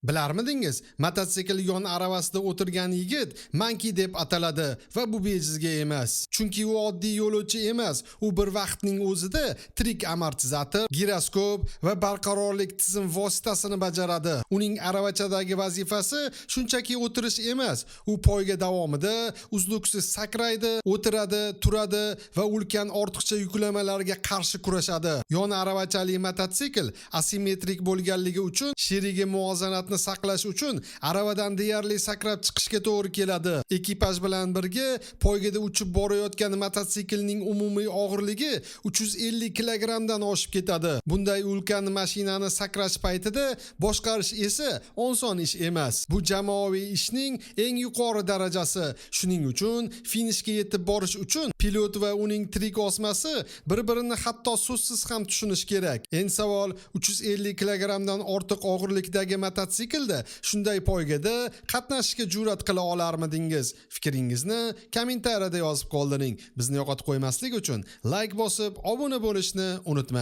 Bilarmidingiz, mototsikl yon aravasida o'tirgan yigit Monkey deb ataladi va bu bejizga emas. Chunki u oddiy yo'lovchi emas, u bir vaqtning o'zida tirik amortizator, giroskop va barqarorlik tizim vositasini bajaradi. Uning aravachadagi vazifasi shunchaki o'tirish emas, u poyga davomida uzluksiz sakraydi, o'tiradi, turadi va ulkan ortiqcha yuklamalarga qarshi kurashadi. Yon aravachali mototsikl asimetrik bo'lganligi uchun sherigi muvozanatni saqlash uchun aravadan deyarli sakrab chiqishga to'g'ri keladi. Ekipaj bilan birga poygada uchib borayotgan mototsiklning umumiy og'irligi 350 kilogrammdan oshib ketadi. Bunday ulkan mashinani sakrash paytida boshqarish esa oson ish emas. Bu jamoaviy ishning eng yuqori darajasi. Shuning uchun finishga yetib borish uchun pilot va uning tirik osmasi bir-birini hatto so'zsiz ham tushunish kerak. Endi savol: 350 kilogrammdan ortiq og'irlikdagi mototsiklda shunday poygada qatnashishga jur'at qila olarmidingiz? Fikringizni kommentariyada yozib qoldiring. Bizni yo'qotib qo'ymaslik uchun layk bosib, obuna bo'lishni unutmang.